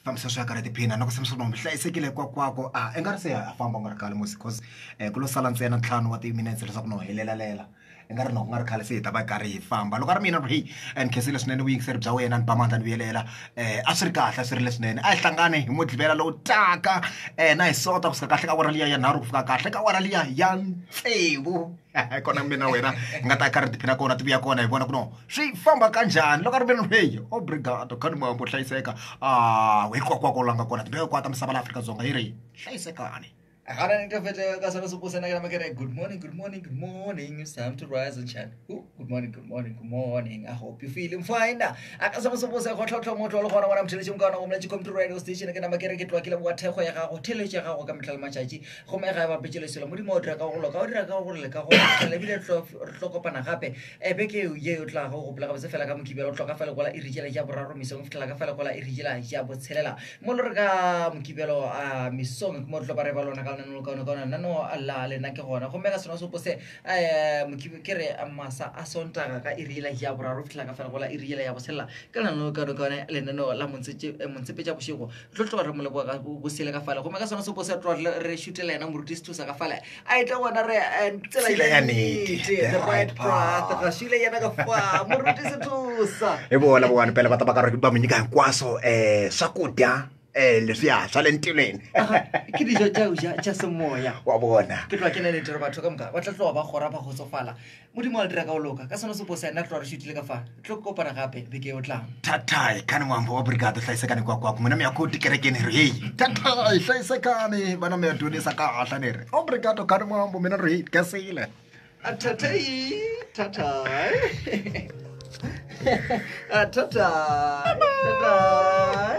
Fambisa swi ya karhi tiphina na ku se mi hlayisekile kwakwaku a i nga ri se ha famba u nga ri khale musi cause ku lo sala ntsena ntlhanu wa timinetse leswaku no helelalela i nga ri no ku nga ri khale se hi ta va hi karhi hi famba. Loko a ri mina heyi ni khensile swinene vuyingiseri bya wena, ni ba mandla ni vuyelela. A swi ri kahle, a swi ri leswinene. A hi hlangane hi Mugqivela lowu taka na hi Sonta kusuka kahle ka awara liya ya nharhu ku fika kahle ka awara liya ya tsevu. Kona mina na wena hi nga ta karhi tiphina kona ti vuya kona hi vona ku no swi famba ka njhani. Loko a ri mina heyi obrigado khani mambo hlayiseka a hinkwako la nga kona timbewu hinkwato ta misava la Afrika-Dzonga yi ri hlayisekani. Good morning, good morning, good morning. It's time to rise and shine. Ooh, good morning, good morning, good morning. I hope you're feeling fine. Akasamasoposa go tlhotlho motho le gona ngwana motheletše mokana go molaetše computer radio station ke nama kere ke tloa ke leboga thekgo ya gago theletše ya gago ka mehla le matšatši gomme ga e bapetše leselo modimo o dira ka go loka o dira ka gore le ka go ebile re tlo kopana gape beke ye o tla go gopola gabotse fela ka Mokibelo o tloga ka fela kola iri tšela ja boraro mesong go fitlhela ka fela kola iri tšela ja botshelela mo lo re ka Mokibelo a mesong ke mo re tlo ba re ba lona ka lenano kaone kaone lenano la lena ke gona gomme ka sona sopo se Mokibe ke re masa a Sontaga ka iri yela ya boraro go fitlhela ka fela gola iri yela ya botshelela ka lenano kaone kaone lenano la Montshepetša bošego tlo tloga re mo leboga ka bosele ka fale gomme ka sona sopo se tloga re šutela yena moruti Sethusa ka fale a etla gona re tsela ya nnete, the right path ga šile yena ka fa moruti Sethusa. Hi vona van'wana pele va ta va karhi va mi nyika hinkwaswo swakudya leswiya swa le ntilweni. Ke dijo tša go ja tša semoya. Wa bona ke tloga ke ne nete gore batho ka moka ba tla tloga ba kgora ba kgotsofala modimo wa le dira ka go loka ka sona sepo sa ena tloga re šutile ka fa tlo kopana gape beke o tlang. Thathai khani n'wambo wa brigade hlayisekani kwakwaku n'wina mi ya ku tikerekeni ri heyi thathai hlayisekani vana mi ya dyondzisa kahle ni ri obrigado khani n'wambo mina ri heyi khensile. Thathai thathai thathai thathai.